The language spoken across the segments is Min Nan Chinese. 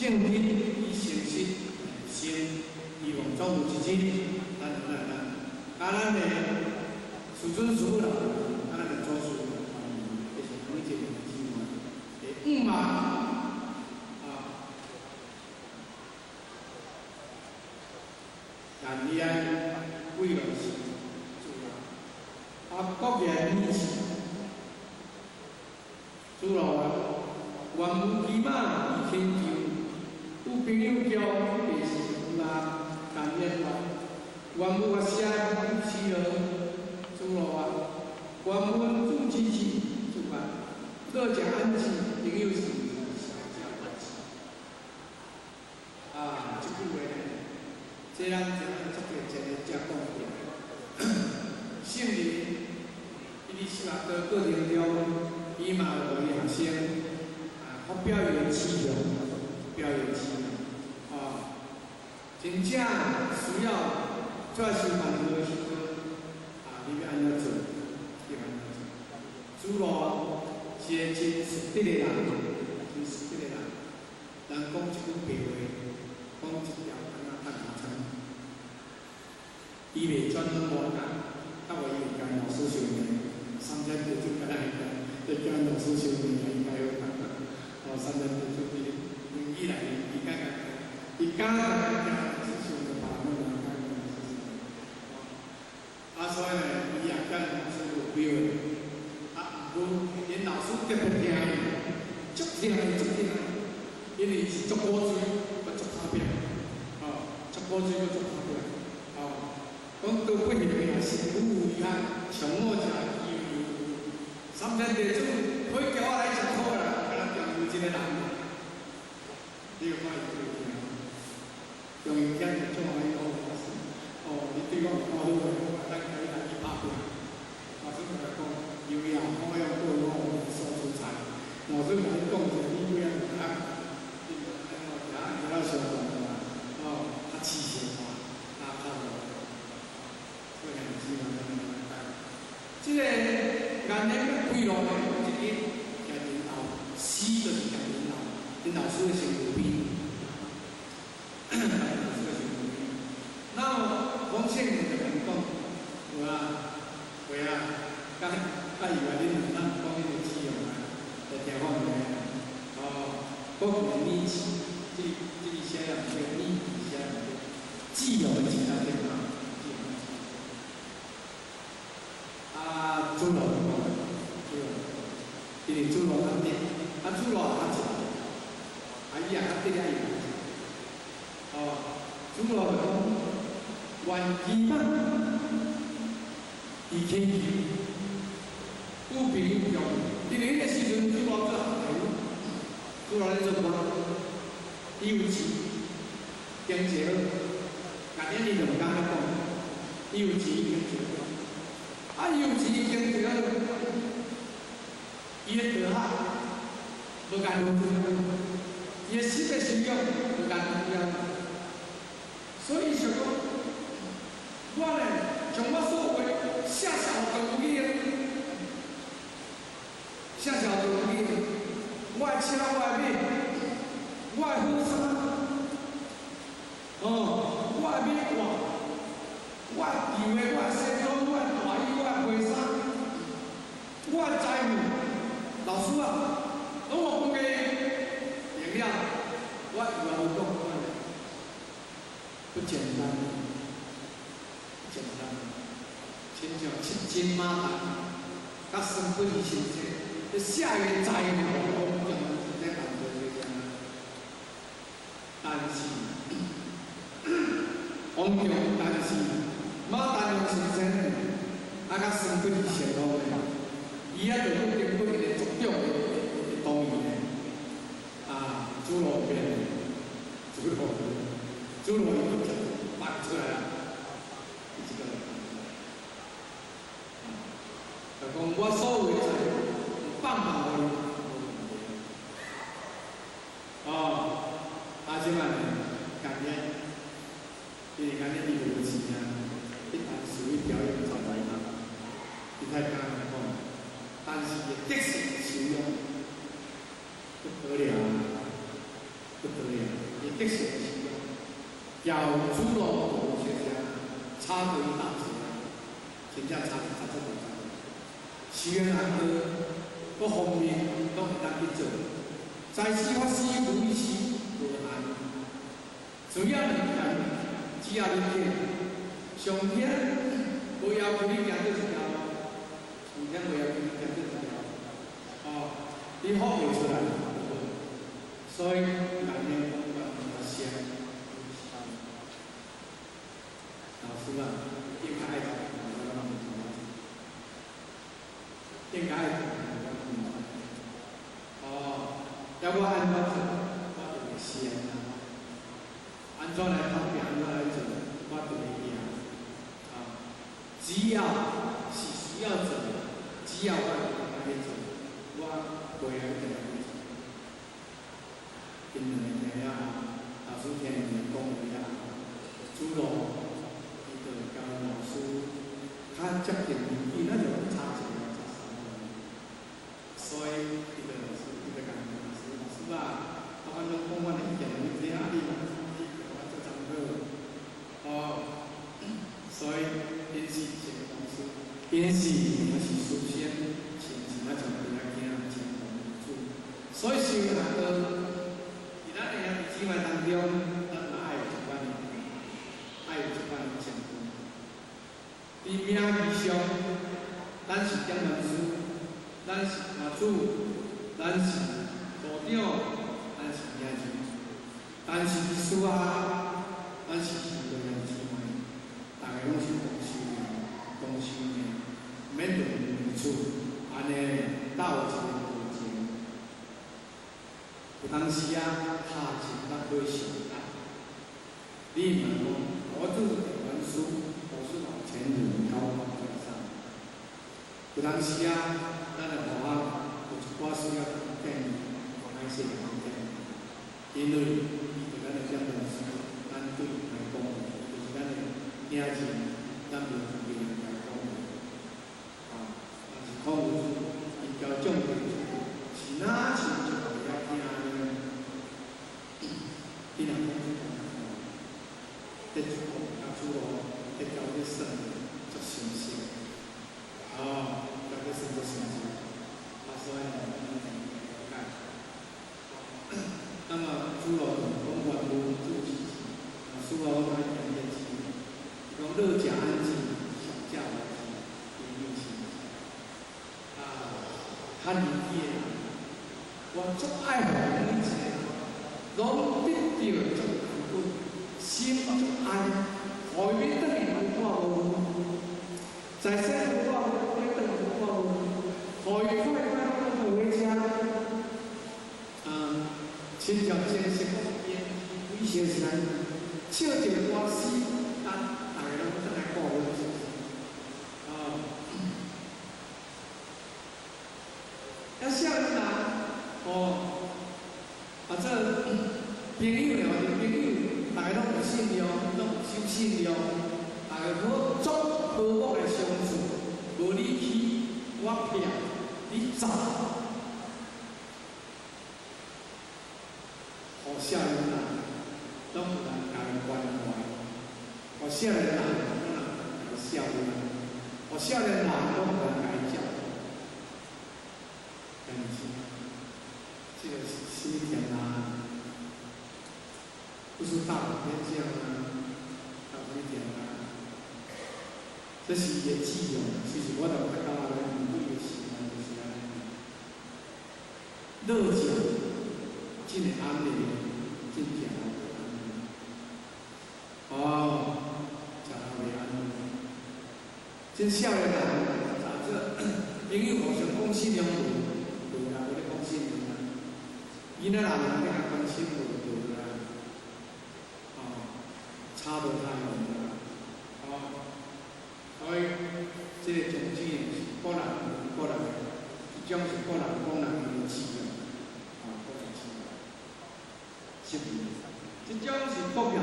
正直與誠實心，希望總有一日，咱咱咱，啊，咱的師尊師父啦，啊，咱的祖師，就是每一個姊妹的願望啊。但你愛為了是主啊，國言你是主羅啊，願無騎馬而請求，有朋友叫便是有啊，但願話，願無我寫有喜樂，主羅啊，願阮主支持主啊，樂食安置，朋友是小家關係。啊，這句話呢，這咱這足個一個才講過。聖人伊佇修學的過程中，伊嘛有予學生啊發表伊的志向，表伊的志向，啊，真正需要做修辦的時陣，啊，你欲按怎做？你欲按怎做？主羅是個真實質的人，真實質的人。人講一句白話，講一條敢若等下餐，伊袂轉轉彎講，較話伊會共老師相罵，三千地主敢若會共，會共老師相罵，應該好講。哦，三千地主伊英語內面，伊敢共，伊敢共老師相罵，別人拢敢共老師相罵。啊，所以呢，伊也共老師有機會。啊，毋過𪜶老師特別疼伊，足疼伊，足疼伊，因為伊是足古錐，閣足拍拚，哦，足古錐閣足拍拚，哦，講刀不行也是苦無遺憾，上好食魚。三千地主可以叫我來食苦啦，敢若中有一個人，你有看伊對聽？中有聽就足歡喜哦，老師，哦，你對我有夠好的，我等共你來去拍拚。老師共伊講，有影好樣過我所出菜。老師共你講者，你幾仔就較，你安怎行行到上懸嘛，哦，較痴線嘛，啊，較無。所以兄弟姊妹，這個顏臉佮開路的，一日徛𪜶後，死就是徛𪜶後，𪜶老師的身軀邊，老師的身軀邊。然後王聖人就共伊講，有啊，會啊，甲甲以為恁咱講迄個志向啊，來聽看覓哦，講個你字，這個寫人叫你字寫人叫志向的字仔對啊，志向的字。啊，主羅就講，主羅，因為主羅較直，啊主羅也較直，啊伊也較直啊伊也較直。哦，主羅就講，願騎馬而請求，有朋友叫，因為彼個時陣主羅做學徒，主羅咧做官，伊有錢，經濟好，甲恁伊就毋敢遐講，伊有錢經濟好，啊伊有錢經濟好，伊的道學無共論，伊的心的修養無共論，所以想講，我呢將我所有的寫寫予當有去，寫寫予當有去，我的車我的馬，我的好衫，哦，我的馬褂，我舊的我的西裝，我的大衣，我的皮衫，我的財富，老師啊，攏予分給用了，我有也無講，不簡單，不簡單，親像七金馬丹，佮孫不離神仙，這寫伊的財富，用真正辦做這樣。但是，王強，但是馬丹陽先生呢，啊，佮孫不離神路呢，伊啊就去經過一個族長的同意呢，啊，主羅變，主羅，主羅伊就放出來啦，伊一個人放出來，啊，就講我所有的財放放予你，無問題。哦，啊，這擺呢，感恩，因為感恩伊無錢啊，一旦屬於表演就來嘛，伊太敢講，但是伊的德性修養不得了，不得了。得勝的時候，交主路就有差對大濟啊，真正差差足大差。修行難道各方面攏會當去做，在師法師無一時無限，只要你肯，只要你肯，上天無要求你行佗一條路，上天無要求你行佗一條路，哦，你發袂出來，所以難免講講先。老師啊，應該愛應該愛哦，要我按怎做，我就會先啊。按怎來打拼，按怎來做，我就會贏。啊，只要是需要做，只要我會去做，我袂愛一定去做。因兩个聽了後，老師聽伊講話了後，主路伊就交老師較接近年紀，咱就差一個差3年。所以伊就老師，伊就共老師，老師啊，我反正講阮的意見，你聽啊，你你我做參考。哦，所以𪜶是一個老師，𪜶是也是師生，親像咱像弟仔囝，親像主。所以修行道，佇咱的兄弟姊妹當中，咱嘛愛有這款的，愛有這款的情分。佇名義上，咱是點文師，咱是媽祖，咱是道長，咱是兄弟，但是佇私下，咱是兄弟姊妹，大家攏是同修命，同修命，免論彼此，按呢鬥一個過程。有當時啊，下情較可上大。你嘛講，我做點文師，我是老前人高高在上。有當時啊，咱的學校有一寡需要建議，歹勢共建議，因為伊對咱的點文師，咱對伊來講，就是咱的兄弟，咱無權來講。啊，但是孔夫子伊交長輩是哪親像弟仔囝呢？你若講出來，得出甲主路，得交咧算足相似，哦，交咧算足相似，啊，所以呢，咱就了解。那麼主路就講萬物自其啊，師父攏愛講這字，講樂甲安濟，小教來記，伊是啊，較年紀的人，我足愛予每一個攏得著足感恩，心足安，予伊欲轉去無看無，在世無看無，欲轉去無看無，予伊快快樂樂回家。啊，親像前世講煙幾時時陣，笑一個歌死，咱逐个攏轉來顧阮是毋是？哦，啊，少年人，哦，啊，這朋友呢，朋友，逐个攏有信仰，攏有守信用，逐个好足和睦來相處，無你去，我騙，你走。予少年人攏有人共伊關懷，予少年人攏有人共伊笑人，予少年人攏有人共伊照顧。但是，這個是什麼天啊？不是大普天下嗎？大普天啊！這是伊的志願。其實我就感覺啊，每個時代就是按呢。樂食真會安寧，真正袂安寧。哦，食了袂安寧。真少年人，咋這朋友互相講信仰無？無啦，無咧講信仰啦。囡仔人咧共關心無？無啦。哦，差無太遠啦。哦，所以這個宗旨是個人個人的，這種是個人個人的志願，啊，個人志願。是毋？這種是國人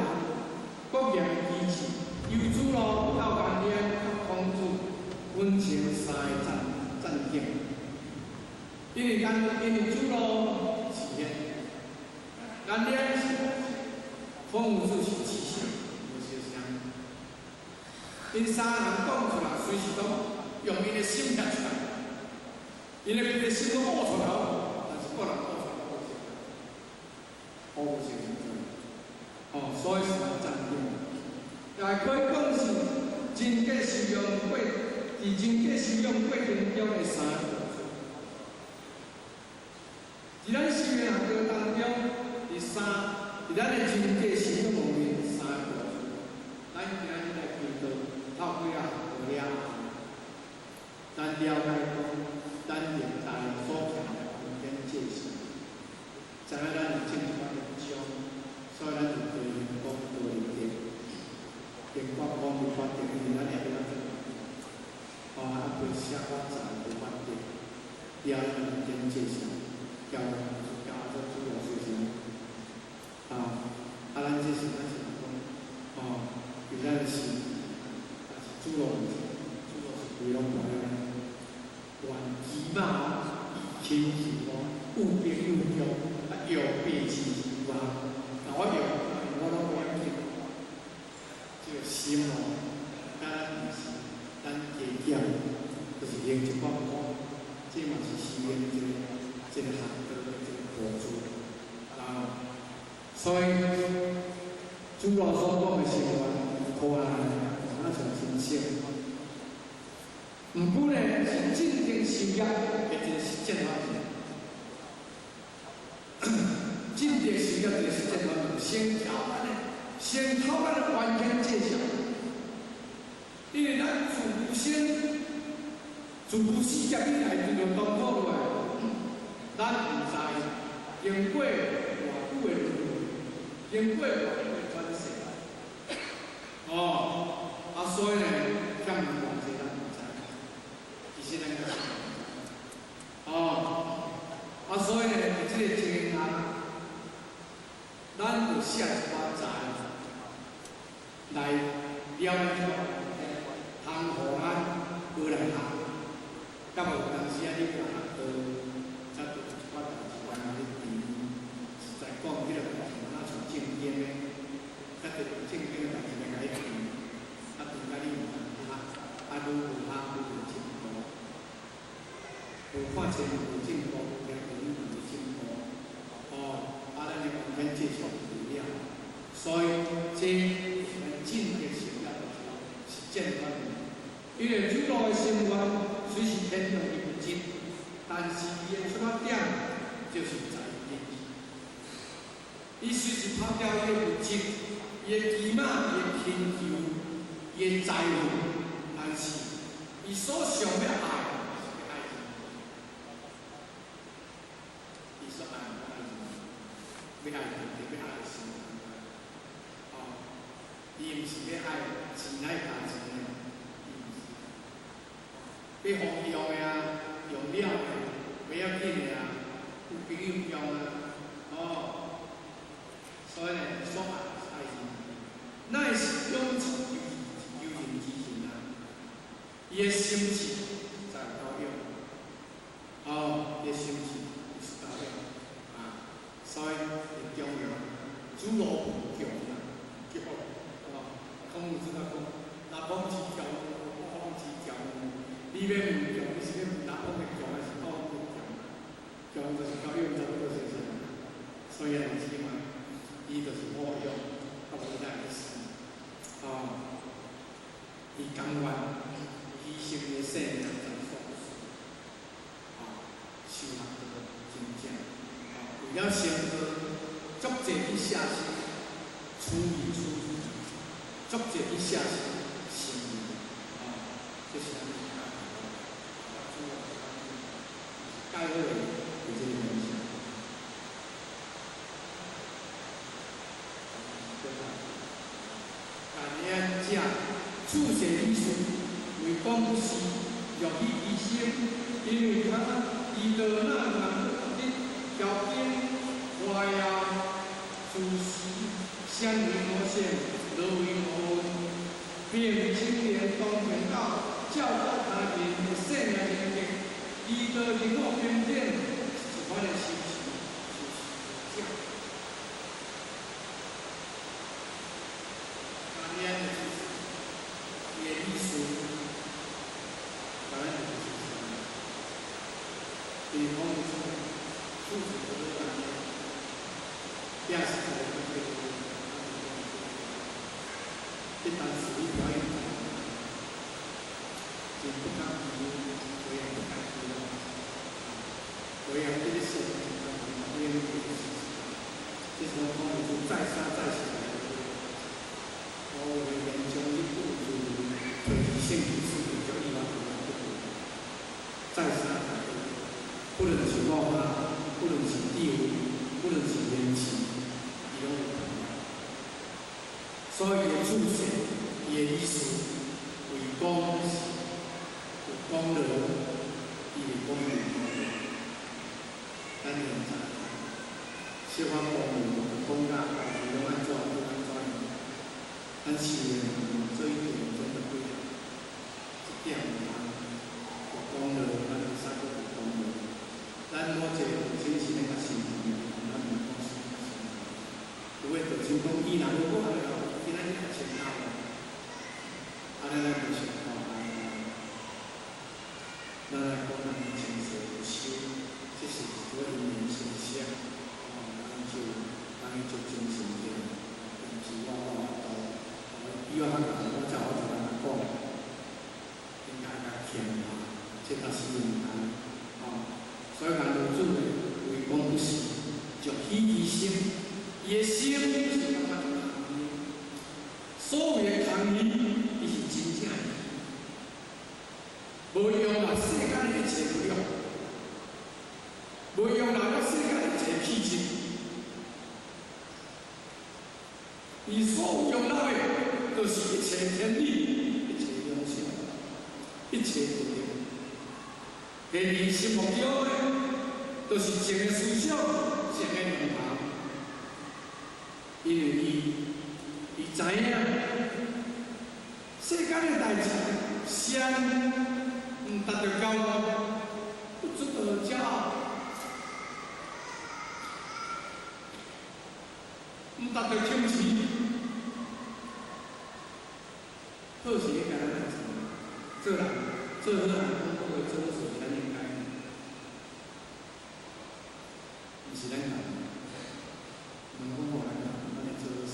國人的機制，由主路到顏淵到孔子，分成三個戰戰景。因為顏因為主路是顯，顏淵是孔夫子是智圣，無相像。𪜶三个人講出來，隨時都用𪜶的心徛出來，𪜶的規个心攏悟出來，但是個人悟出來無相，無相像。哦，所以是來贊定。也可以講是人格修養過，佇人格修養過程中的三個。佇咱修行學當中，佇三，佇咱的人格修養方面三個。咱今日來開導，透過啊學了後，咱了解講，咱歷代所欠的恩典借勢，知影咱有正一寡的章，所以咱有道行功、道能德，定覺講無決定，因為咱會曉怎哦，啊，對寫我在無決定，了咱恩典借勢，交交做主要事情。啊，啊，咱這是講，哦，有咱的心，但是主路毋是，主路是規攏無樣。願期望親像我有朋友用，啊用白痴是話，若我用，我攏無要緊。這個心哦，咱毋是咱加減，就是用一寡苦，這嘛是修行一個學道的一個輔助。啊，所以主路所講的生活，可愛，那像真少。毋過呢，是進行修業的一個實踐方式。進行修業一個實踐方式，先調咱的，先透咱的完全介紹。因為咱自先自四劫以來就當苦落來，咱毋知經過偌久的輪迴，經過偌久的轉世。哦，啊，所以呢，欠人偌濟咱毋知。其實咱個哦，啊，所以呢，佇這個情形下，咱就寫一寡財來了解一寡通予咱過來學。敢有當時啊，你來學道，才對一寡代誌關係咧提。實在講，彼個代誌若像正經的，才對正經的代誌來共你提，啊，提甲你毋通學，啊，愈無學愈無進步。無看清無進步，聽無你無進步。哦，啊，咱的完全接觸不了，所以這是咱進的修業的實踐方面。因為主路的心願雖是偏重於物質，但是伊的出發點就是在人。伊雖是拋掉伊的物質、伊的期望、伊的貧窮、伊的財富，但是伊所想欲愛是欲愛人。伊所愛愛人，欲愛人，欲愛神。哦，伊毋是欲愛錢來價錢的，伊毋是。欲予用的啊，用了的，袂要緊的啊，有朋友用啊，哦，所以呢，所愛是愛人，乃是勇士求人之行啊。伊的心志在高勇，哦，伊的心志是高勇啊，所以很重要。主路強啊，強哦，孔夫子講，若講是強，我講是強。你欲問強，你是欲問哪方的強，還是哪方的強？強就是高勇，差不多是啥？所以啊，是嘛，伊就是好勇，啊無來去死，哦，伊甘願犧牲伊的性命在所不辭，哦，修學道真正，哦，為了成道，足濟去捨身，處理處理，足濟去捨身成義，哦，這是咱主要蓋好的這個東西。感恩者處世理事，為講不是欲去犧牲，因為他伊到那人的條件誇耀自私，相為無善，樂為無恩，並青年當傳道，照顧他人的性命人格，伊到人我平等，是一款的修持，就是這。也是在这个，这当时你表演真不敢提，我也不敢提了。我也这个是，因为这个事实，这是我讲的是再三再四的。我连将这句子提圣经书就伊话再三再四，不论是我妈，不论是地位，不论是言辞，伊拢有同样。所以伊的注释，伊的意思，为讲是有功劳，伊会讲有功劳。咱现在小可功劳讲甲家己拢按怎都按怎样，咱是做一点真的几项，一点毋通有功劳，咱会使阁有功劳。咱某一个父亲是咱较辛苦的，咱毋讲是较辛苦。有的就像讲伊若无我了，今仔日较穿透，按呢咱就想看咱来讲咱前世有修，這是一個因緣現象，哦，咱就精神起來，毋是我有法度，比我較懸，我才有法度通講，應該較謙啊，這才是應該，哦，所以萬有主呢，為講不是，就喜其心，伊的心是感覺空虛，所謂的空虛，伊是真正的。無用啦，世間的一切無用，無用啦，世間的一切氣質。伊所用到的，就是一切天理，一切良心，一切道德。在伊心目中呢，就是正的思想，正的言行。因為伊知影世間的代誌，善毋達到驕傲，不值得驕傲，毋達到輕視。好事應該咱來做，做人做好人，講好話，做好事是咱應該，毋是咱家。毋講好咱家，咱來做好事，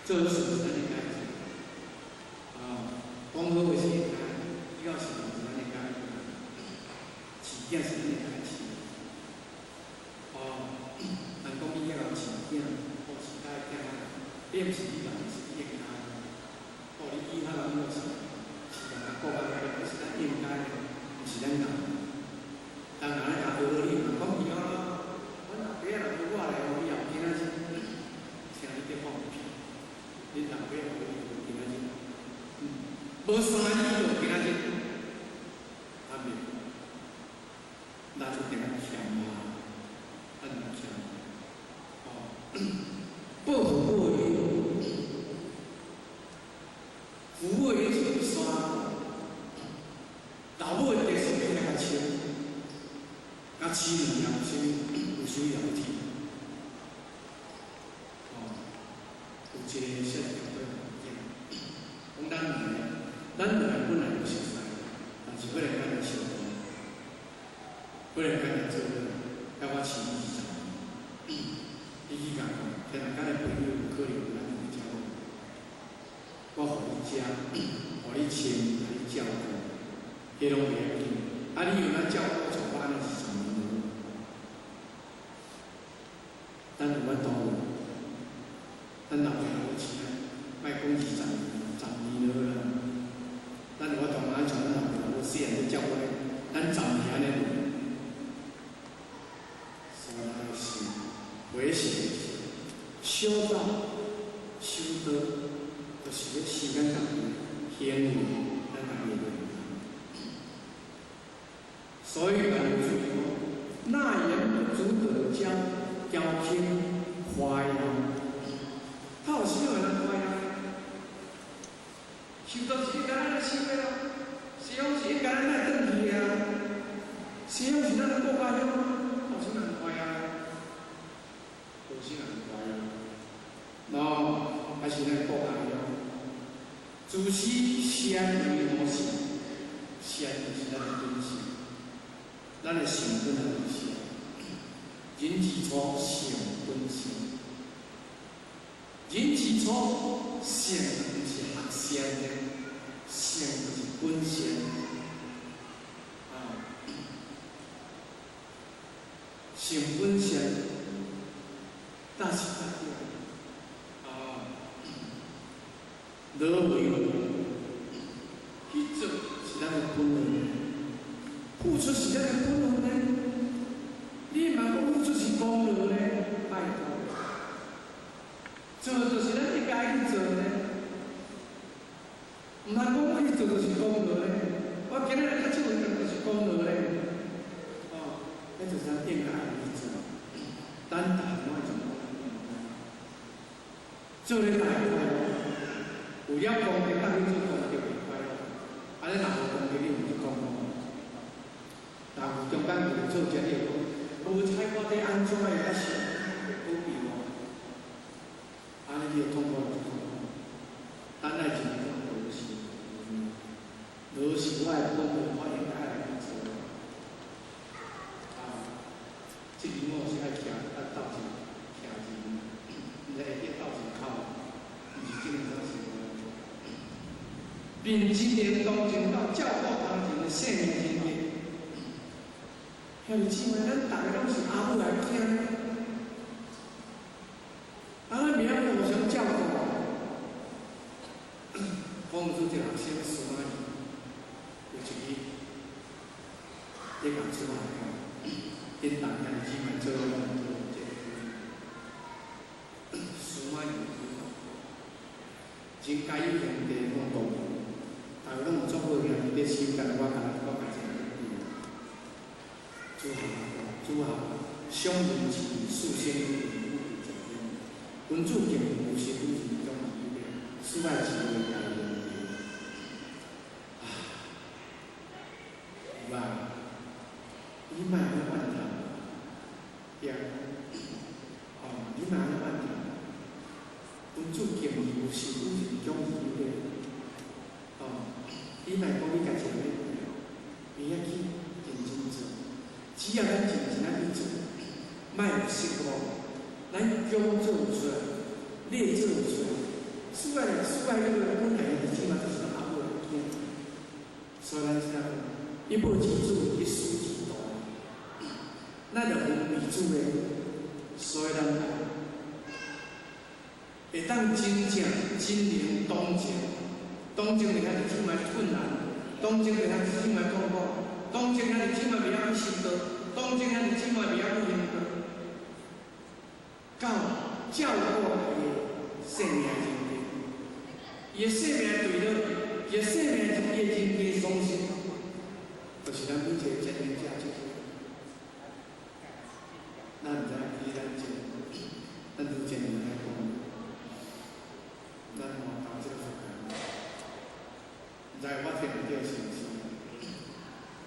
做好事是咱應該做。啊，講好話是應該，比較是是咱應該，飼囝是咱應該飼。哦，人講你遐個飼囝，哦飼甲囝，彼毋是你人，是你應該。哦，你以較人就是飼人較顧較遐，是咱應該的，毋是咱人。當人咧教好你，嘛講對啦。阮老爸若無我來，我以後今仔日聽你咧放屁，恁老爸若無你，今仔日，無三年就今仔日，啊袂，咱一定愛欠啊，咱毋欠，哦，報父報恩，父母的恩是山，老母的德性比較較深，較痴兩樣，啥物有啥物了不起？哦，有一個說教會講，講咱兩個，咱兩個本來就熟似，但是忽然間就相遇，忽然間就做伙，甲我飼20年。你去共講，天下間的朋友有可能咱會照顧，我予你食，予你穿，予你照顧，彼攏袂要緊。啊，你有哪照顧像我按呢20年無？咱有法度無？咱老爸老母飼咱，莫講20年，10年就好啦。咱有法度按像咱老爸老母細漢咧照顧咱，咱十年按呢無？所以咱是回想修道、修道，就是咧修咱家己行為，咱家己的良心。所以咱有注意講，那言不足得驕驕輕誇耀，他有啥會通誇耀？修道是應該咱來修的啦，西方是應該咱來轉去的啊，西方是咱的國家鄉，有啥通誇耀？無啥通誇耀。喏，還是咱國家鄉，自此善為何事？善就是咱的本性，咱的性本來就是善。人之初，性本善。人之初，性毋是學善的，性就是本善。啊，性本善，但是啊，樂為去做是咱的本分，付出是咱的本分呢。你毋通講付出是功勞呢，拜託。做就是咱應該去做呢，毋通講我去做就是功勞呢。我今日來較手就是功勞呢。哦，彼就是咱應該去做。咱逐項攏會做，做咧大會快樂，有了功德，當去做功德會快樂。按呢若無功德，你毋去講講。但有中間有做者，你會講，無睬我這按怎會較是保庇我？按呢你會痛苦就痛苦。咱愛一個講勞是，勞是我的本分，我應該來去做。啊，這個我是愛徛啊鬥陣徛字，毋知會記鬥陣口，毋是這個啥是。認真連同情到照顧同情的生命人格。兄弟姊妹，咱逐個攏是阿母來囝呢，啊，咱袂曉互相照顧。講出一個學生司馬懿，有一日，咧共司馬講，𪜶逐兄弟姊妹做伙攏做這個司馬懿人家有兄弟攏同，逐個攏有做好兄弟咧手，干焦我干焦我家一個人。主下主下，相仁慈，事先有富貴在天。君子敬有時有仁，忠義有禮，師愛智慧大人。啊，有啊，你莫按呢怨嘆，對啊，哦，你莫按呢怨嘆。君子敬有時有仁，忠義有禮。哦，你莫講你家一個咧，袂要緊，認真做。只要咱認真仔去做，莫有失誤，咱恭做有出來，禮做有出來，師愛師愛這個本來兄弟姊妹就是阿母的囝，所以咱知影講，一母之子，一師之徒，咱就分為主的，所以咱會當真正真能同情，同情兄弟姊妹困難，同情兄弟姊妹痛苦。同情兄弟姊妹袂曉去修道，同情兄弟姊妹袂曉去行道，到照顧伊的生命人格，伊的生命對了，伊的生命伊的人格屬性，就是咱每一個堅定價值。咱毋知其實咱這，咱愈堅定來講，咱吼當這個福氣，毋知我聽著是毋是？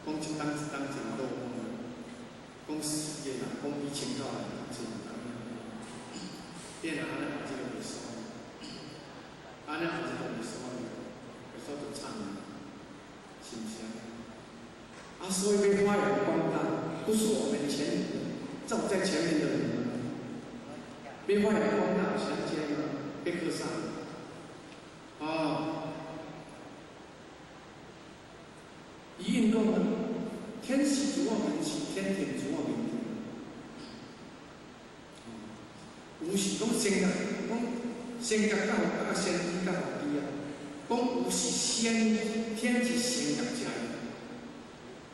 講一冬一冬真落雨，講四個人講比千九人真冬。變啊，按呢後這個袂爽，按呢後這個袂爽，袂爽就慘了，是毋是啊？所以欲發揚光大，不是我們前走在前面的人，欲發揚光大是按怎嗎？欲靠啥？哦，伊應講啊，天時佇我面前，天田佇我面前。有時講先覺，講先覺教啊先知教予知啊，講有是先天是先覺者，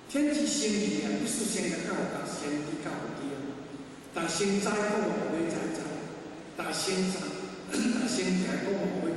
天是先知啊，必須先覺教予先知教予知啊。但先知講予尾才知，但先知但先行講予尾